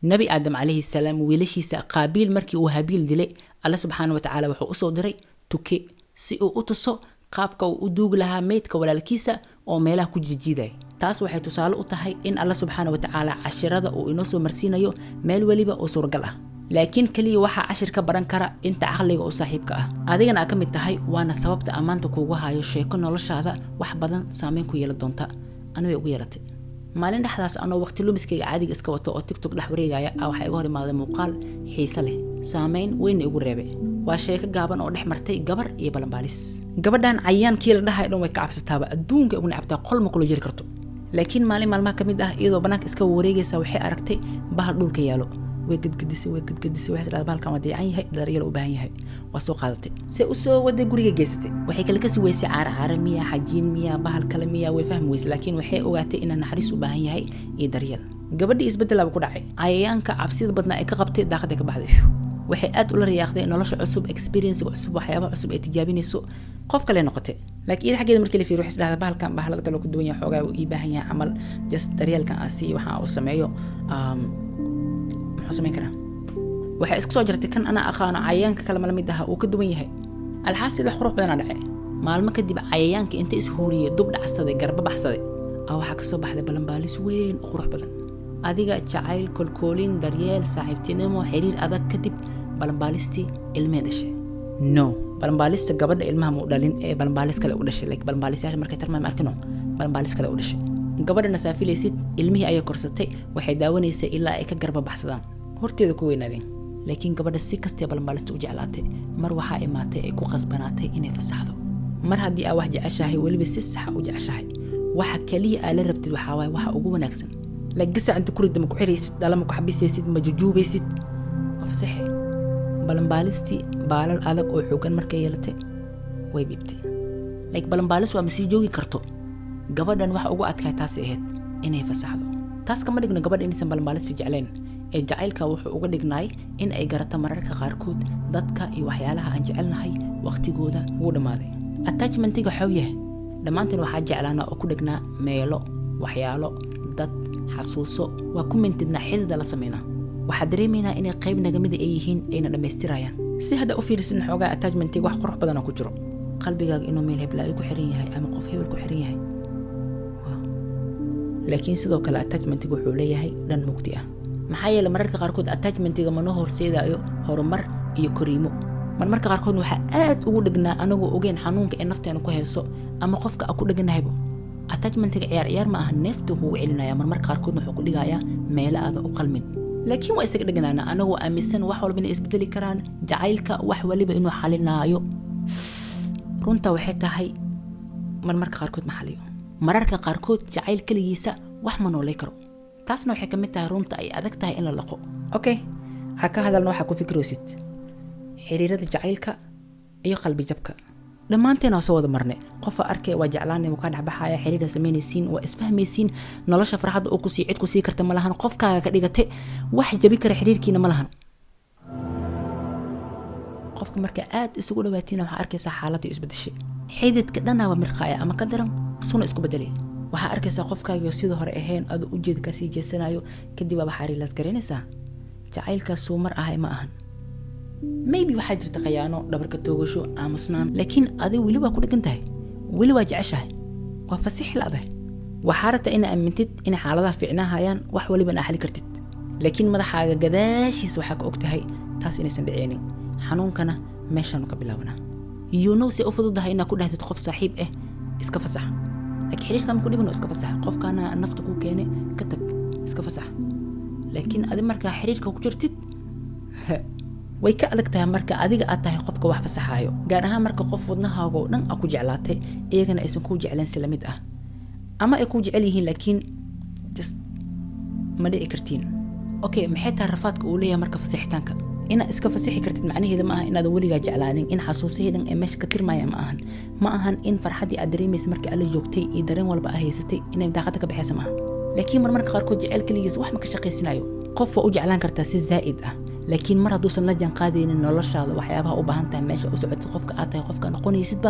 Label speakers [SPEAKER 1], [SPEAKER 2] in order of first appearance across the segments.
[SPEAKER 1] Nabi Aadam calayhi salaam wiilashiisa Qaabiil markii uu Habiil dilay, Alle subxaana wa tacaala wuxuu usoo diray tuke si uu u tuso qaabka uu u duugi lahaa meydka walaalkiisa oo meelaha ku jijiidaya. Taas waxay tusaale u tahay in Alle subxaana wa tacaala cashirada uu inoo soo marsiinayo meel weliba oo suuragal ah, laakiin keliya waxaa cashir ka baran kara inta caqliga u saaxiibka ah, adigana aa ka mid tahay. Waana sababta ammaanta kuugu hayo sheeko noloshaada wax badan saameyn ku yeelan doonta. Ani way ugu yeelatay. Maalin dhexdaas, anoo waqti lumiskayga caadiga iska wato oo TikTok dhex wareegaya ah, waxaa iga hor imaaday muuqaal xiise leh, saameyn weynna igu reebay. Waa sheeko gaaban oo dhex martay gabar iyo balanbaalis. Gabadhan cayayaankii la dhahay dhan way ka cabsataaba, adduunka ugu necabtaa, qolma kula jiri karto. Laakiin maalin maalmaha ka mid ah, iyadoo banaanka iska wareegaysa, waxay aragtay bahal dhulka yaalo. Way gadgadisay, way gadgadisay, waxay tidhahdaa, "Bahalkan waa dayacan yahay, daryeel u baahan yahay." Waa soo qaadatay, se u soo waday, guriga geysatay. Waxay kale kasii weysay caara caara miya, xajiin miya, bahal kale miya, way fahmi weysay, laakiin waxay ogaatay inaa naxariis u baahan yahay iyo daryeel. Gabadhii isbeddelaaba ku dhacay. Cayayaanka cabsida badnaa ay ka qabtay daaqaday ka baxday. Waxay aad ula riyaaqday nolosha cusub, experiencega cusub, waxyaabaha cusub ay tijaabinayso. Qof kale noqotay. Laakiin iyada xaggeeda markii la fiiriyo, waxay isdhahdaa, "Bahalkan bahalada kale ku duwan yahay, xoogaa uu ii baahan yahay camal, just daryeelkan aan siiyo, waxa uu sameeyo, muxuu samayn karaa?" Waxay iska soo jartay, "Kan anaa aqaano, cayayaanka kale mala mid aha, uu ka duwan yahay." Alxaasil, wax qurux badanaa dhacay. Maalmo kadib cayayaanka inta ishuuriyey, dub dhacsaday, garba baxsaday, waxaa kasoo baxday balanbaalis weyn oo qurux badan. Adiga jacayl, kolkoolin, daryeel, saaxiibtinimo, xiriir adag kadib, balanbaalistii ilmee dhashay. No, balanbaalista gabadha ilmaha ma u dhalin ee balanbaalis kale u dhashay. Like balanbaalisyaasha markay tarmaan, ma arkino, balanbaalis kale u dhashay. Gabadhana saafilaysid, ilmihii ayay korsatay. Waxay daawanaysay ilaa ay ka garba baxsadaan, horteeda ku weynaadeen. Laakiin gabadha si kastee balanbaalista u jeclaatay, mar waxaa imaatay ay ku qasbanaatay inay fasaxdo. Mar haddii aa wax jeceshahay, weliba si saxa u jeceshahay, waxa keliya aa la rabtid waxaa waaye waxa ugu wanaagsan. Like gasac inta ku ridda ma ku xiraysid, dhala ma ku xabisaysid, ma jujuubaysid, waa fasaxe. Balanbaalistii baalal adag oo xoogan markay yeelatay, way biibtay. Like balanbaalis waa ma sii joogi karto. Gabadhan waxa ugu adkaay taasay ahayd inay fasaxdo. Taas kama dhigno gabadha inaysan balanbaalista jeclayn, ee jacaylka wuxuu uga dhignaay in ay garato mararka qaarkood dadka iyo waxyaalaha aan jecelnahay waqtigooda wuu dhammaaday. Attachmentiga xow yahay. Dhammaanteen waxaa jeclaanaa oo ku dhegnaa meelo, waxyaalo, dad, xasuuso. Waa ku mintidnaa, xidida la sameynaa. Waxaa dareemaynaa inay qayb nagamida ay yihiin, ayna dhammaystirayaan. Si hadda u fiirisin xoogaa, attachmentiga wax qurux badanoo ku jiro, qalbigaaga inuu meel heblaayo ku xiran yahay ama qof hebel ku xiran yahay. Laakiin sidoo kale attachmentiga wuxuu leeyahay dhan mugdi ah, maxaa yeelay mararka qaarkood attachmentiga manoo horseedayo horumar iyo koriimo. Marmarka qaarkoodna waxaa aad ugu dhegnaa anagoo ogeyn xanuunka ee nafteena ku hayso ama qofka a ku dheganahaybo. Attachmentiga ciyaar ciyaar ma aha, neeftuu kugu celinaya. Marmarka qaarkoodna wuxuu ku dhigayaa meelo aadan u qalmin, laakiin waa isaga dheganaana anagoo aaminsan wax walba inay isbedeli karaan, jacaylka wax waliba inuu xalinaayo. Runta waxay tahay marmarka qaarkood ma xaliyo. Mararka qaarkood jacayl keligiisa wax ma noolay karo. Taasna waxay ka mid tahay runta ay adag tahay in la laqo. Okay, ha ka hadalna waxaa ku fikiraysid xiriirada jacaylka iyo qalbi jabka. Dhammaanteen waa soo wada marnay. Qofa arkay, waa jeclaanay, wuu kaa dhexbaxaya, xiriira samaynaysiin, waa isfahmaysiin, nolosha farxadda uu kusii cid kusii karta ma lahan, qofkaaga ka dhigate, wax jabi kara xiriirkiina ma lahan. Qofka marka aad isugu dhawaatiin, waxaa arkaysaa xaaladda isbedeshay, xididka dhanaaba mirqaaya ama ka daran suna isku bedelay. Waxaa arkaysaa qofkaagio sida hore ahayn, adoo ujeeda kasii jeesanayo. Kadib waaba xariilaad garanaysaa jacaylkaas suu mar ahay ma ahan. Maybe waxaa jirta khayaano, dhabarka toogasho, aamusnaan, laakiin adiga weli waa ku dhegan tahay, weli waa jeceshahay, waa fasixi la'dahay. Waxaa rabta inaa aamintid inay xaaladaha fiicnaahayaan, wax walibana xali kartid, laakiin madaxaaga gadaashiisa waxaa ka og tahay taas inaysan dhiceynin. Xanuunkana meeshaanu ka bilaabanaa. Si u fududahay inaad ku dhahdid qof saaxiib ah, "Iska fasax," laakiin xiriirka ma ku dhibino, "Iska fasax, qofkaana nafta kuu keenay, ka tag, iska fasax." Laakiin adi markaa xiriirka ku jirtid way ka adag tahay. Marka adiga aad tahay qofka wax fasaxaayo, gaar ahaan marka qof wadnahaaga oo dhan aa ku jeclaatay, iyagana aysan kuu jecleen si lamid ah, ama ay kuu jecel yihiin laakiin just ma dhici kartiin. Okay, maxay tahay rafaadka uu leeyahay marka fasixitaanka? Inaad iska fasixi kartid macnaheeda ma aha inaadan weligaa jeclaanin, in xasuusihii dhan ee meesha ka tirmaya ma ahan, ma ahan in farxaddii aad dareemaysa markii alla joogtay iyo dareen walba aa haysatay inay daaqada ka baxaysa, maaha. Laakiin marmarka qaarkood jeceyl keligiis wax ma ka shaqaysanayo. Qof waa u jeclaan kartaa si zaa'id ah, laakiin mar hadduusan la jaan qaadaynin noloshaada, waxyaabaha u baahan tahay, meesha u socotid, qofka aad tahay, qofka noqonaysidba,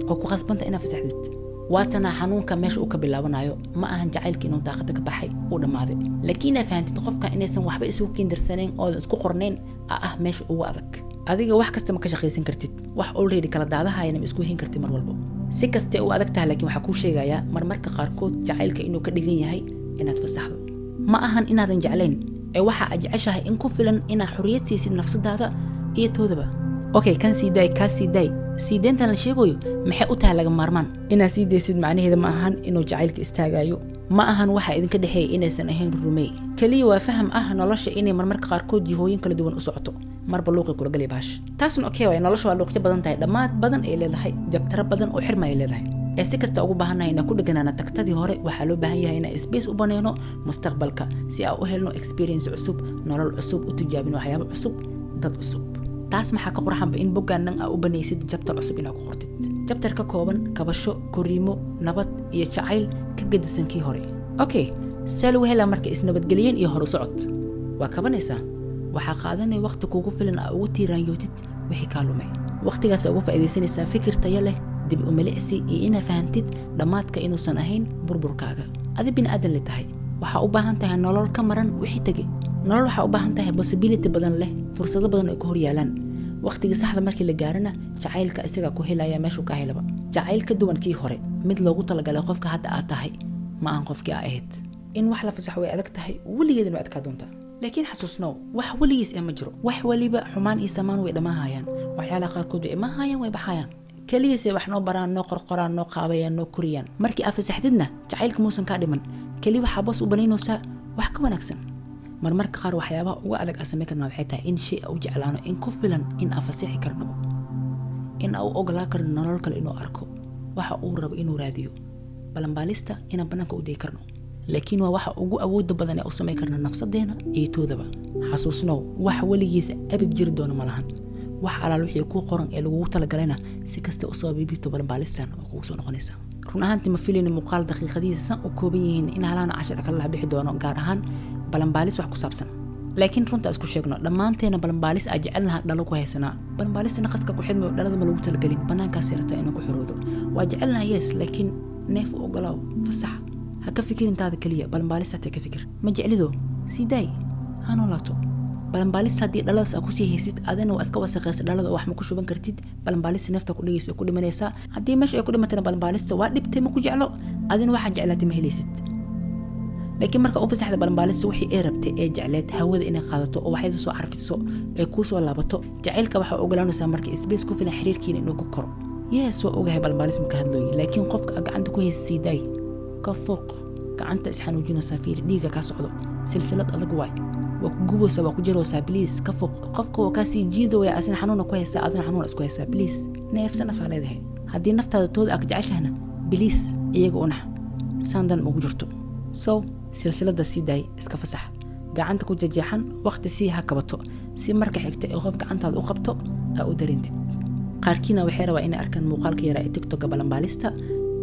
[SPEAKER 1] oo ku khasbanta inaad fasaxdid. Waatana xanuunka meesha uu ka bilaabanayo. Ma ahan jacaylka inuu daaqada ka baxay, uu dhammaaday, laakiin inaad fahantid qofka inaysan waxba isugu kiindarsanayn oodan isku qornayn aa ah meesha ugu adag. Adiga wax kasta ma ka shaqaysan kartid, wax already kala daadahayana ma isku hin kartid mar walbo, si kaste u adag tahay. Laakiin waxaa kuu sheegayaa marmarka qaarkood jacaylka inuu ka dhigan yahay inaad fasaxdo. Ma ahan inaadan jeclayn, ee waxa aad jeceshahay in ku filan inaad xorriyad siisid nafsadaada iyo toodaba. Okay, kan sii daay, kaas sii daay, sii deyntan la sheegayo maxay u tahay laga maarmaan? Inaad sii daysid macnaheeda ma ahan inuu jacaylka istaagayo, ma ahan waxa idinka dhexeeya inaysan ahayn rumey. Keliya waa faham ah nolosha inay marmarka qaarkood jihooyin kala duwan u socoto, marba luuqi kula galay bahash. Taasna okay waay. Nolosha waa luuqyo badan tahay, dhammaad badan ay leedahay, jabtaro badan oo xirma ay leedahay. Ee si kasta ugu baahannahay inaan ku dheganaana tagtadii hore, waxaa loo baahan yahay inaan space u baneyno mustaqbalka si aan u helno experience cusub, nolol cusub, u tijaabino waxyaabo cusub, dad cusub. Taas maxaa ka qurxanba in boggaan dhan aa u banaysid chapter cusub inaad ku qortid, chapter ka kooban kabasho, koriimo, nabad iyo jacayl ka gedisan kii hore. Okay, see lagu helaa marka isnabadgelyen iyo horu socod? Waa kabanaysaa. Waxaa qaadanaya waqti kugu filan aa ugu tiiraanyootid wixii kaa lumay. Waqtigaas uga faa'iidaysanaysaa fikir tayo leh, dib u milicsi iyo inaa fahantid dhammaadka inuusan ahayn burburkaaga. Adi bini aadan le tahay, waxaa u baahan tahay nolol ka maran wixii tegay. Nolol waxaa u baahan tahay possibility badan leh, fursado badan ay ku hor yaalaan. Waqtiga saxda markii la gaarana, jacaylka isagaa ku helaya meeshuu ka helaba, jacayl ka duwan kii hore, mid loogu talagalay qofka hadda aad tahay, ma ahan qofkii aa ahayd. In wax la fasaxo way adag tahay, weligeedna way adkaa doontaa, laakiin xasuusnow, wax weligiis ee ma jiro. Wax weliba xumaan iyo samaan way dhammaahayaan. Waxyaalaha qaarkood way imaahayaan, way baxayaan. Keligiisay wax noo baraan, noo qorqoraan, noo qaabayaan, noo koriyaan. Markii aad fasaxdidna, jacaylka muusan kaa dhiman. Keli waxaa boos u banaynaysaa wax ka wanaagsan. Marmarka qaar waxyaabaha uga adag aan samayn karna waxay tahay in shay a u jeclaano in ku filan in aan fasixi karnabo, in aan u ogolaa karno nolol kale inuu arko, waxa uu rabo inuu raadiyo, balanbaalista inaan banaanka u dayi karno. Laakiin waa waxa ugu awooda badan ee u samayn karna nafsadeena iyo toodaba. Xasuusnow, wax weligiisa abid jiri doono ma lahan. Wax alaal wixii kuu qoran ee lagugu talagalayna, si kasta usoo biibito, balanbaalistan waa kugu soo noqonaysaa. Run ahaantii ma filayna muuqaal daqiiqadihiisa san u kooban yihiin in halaana cashar kala laha bixi doono, gaar ahaan balanbaalis wax ku saabsan. Laakiin runta isku sheegno, dhammaanteena balanbaalis aa jecelnaha dhalo ku haysanaa. Balanbaalista naqaska ku xidmayo, dhalada ma lagu talagelin, banaankaas rabtaa inuu ku xoroodo. Waa jecelnaha, yes, laakiin neef u ogolaaw, fasax. Ha ka fikirintaada keliya, balanbaalis hataa ka fikir. Ma jeclido, sii daay, ha noolaato. Balanbaalis haddii dhaladaas aa kusii haysid, adina waa iska wasaqaysa dhalada oo wax ma ku shuban kartid. Balanbaalista neefta ku dhigaysa, ku dhimanaysaa. Haddii meesha ay ku dhimatana, balanbaalista waa dhibtay, ma ku jeclo, adina waxaa jeclaatay ma helaysid. Laakiin marka u fasaxda balanbaalista wixii ay rabtay ee jecleed, hawada inay qaadato oo waxyada soo carfiso ee kuu soo laabato, jacaylka waxaa ogolaanaysaa marka space ku filan xiriirkiina inuu ku koro. Yes, waa ogahay balanbaalis maka hadlooyi, laakiin qofka a gacanta ku haysa sii daay, ka fooq. Gacanta isxanuujinaysaa, fiiri dhiiga kaa socdo, silsilad adag waay, waa ku gubaysaa, waa ku jaraysaa. Please, ka fooq. Qofka waa kaasii jiidawaya, asina xanuuna ku haysaa, adina xanuuna isku haysaa. Please, neefsa, nafaa leedahay. Haddii naftaada tooda aa ka jeceshahna, please, iyaga unax saandan ugu jirto. So silsilada sii daay, iska fasax gacanta ku jejeexan, waqti sii, ha kabato, si marka xigta ee qof gacantaada u qabto aa u dareentid. Qaarkiina waxay rabaa inay arkaan muuqaalka yaraa ee TikToka balanbaalista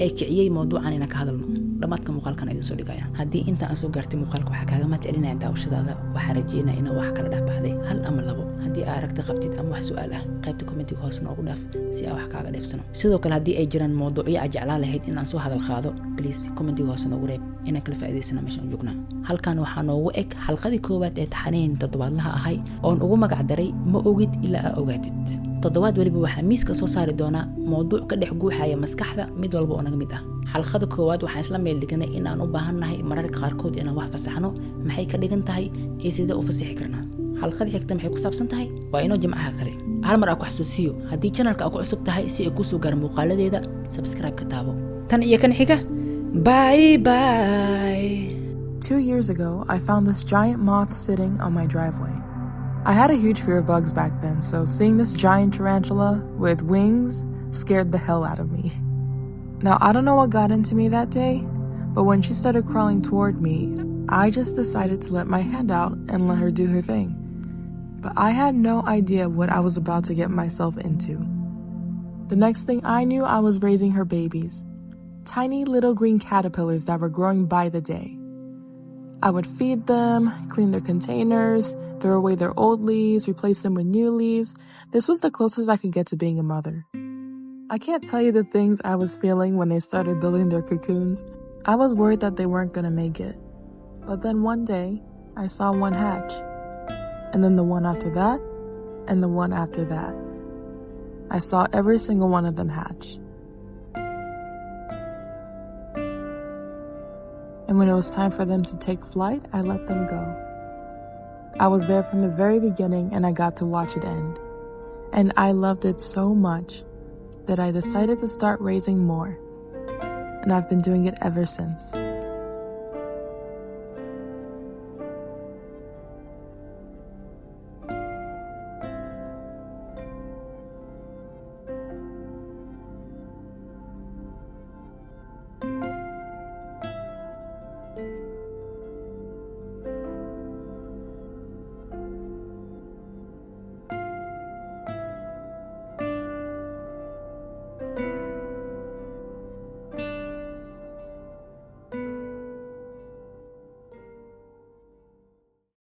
[SPEAKER 1] ee kiciyey mawduucan inaan ka hadalno. Dhammaadka muuqaalkan idin soo dhigaya. Haddii inta aan soo gaartay muuqaalka, waxaa kaaga mahad celinaya daawashadaada. Waxaa rajeynaya inaa wax kala dhex baxday hal ama labo. Haddii aa aragti qabtid ama wax su-aal ah, qaybta commentiga hoose noogu dhaaf si aan wax kaaga dheefsano. Sidoo kale, haddii ay jiraan mawduucyo aad jeclaa lahayd in aan soo hadal qaado, please, commentiga hoose noogu reeb inaan kala faa'iidaysana meeshaan u joognaa. Halkan waxaa noogu eg xalqadii koowaad ee taxanayn toddobaadlaha ahay oon ugu magac daray "Ma ogid ilaa aa ogaatid". Toddobaad weliba waxaa miiska soo saari doonaa mowduuc ka dhex guuxaya maskaxda mid walba oo naga mid ah. Xalqada koowaad waxaan isla meel dhignay in aan u baahannahay mararka qaarkood inaan wax fasaxno, maxay ka dhigan tahay iyo sidee u fasixi karnaa. Xalqada xigta maxay ku saabsan tahay? Waa inoo jimcaha kale. Hal mar aa ku xasuusiyo, haddii channelka aa ku cusub tahay, si ay kuusoo gaar muuqaaladeeda, subscribe ka taabo. Tan iyo kan xiga, bye bye.
[SPEAKER 2] 2 years ago, I found this giant moth sitting on my driveway. I had a huge fear of bugs back then, so seeing this giant tarantula with wings scared the hell out of me. Now, I don't know what got into me that day, but when she started crawling toward me, I just decided to let my hand out and let her do her thing. But I had no idea what I was about to get myself into. The next thing I knew, I was raising her babies, tiny little green caterpillars that were growing by the day. I would feed them, clean their containers, throw away their old leaves, replace them with new leaves. This was the closest I could get to being a mother. I can't tell you the things I was feeling when they started building their cocoons. I was worried that they weren't gonna make it. But then one day, I saw one hatch. And then the one after that, and the one after that. I saw every single one of them hatch. And when it was time for them to take flight, I let them go. I was there from the very beginning and I got to watch it end. And I loved it so much that I decided to start raising more. And I've been doing it ever since.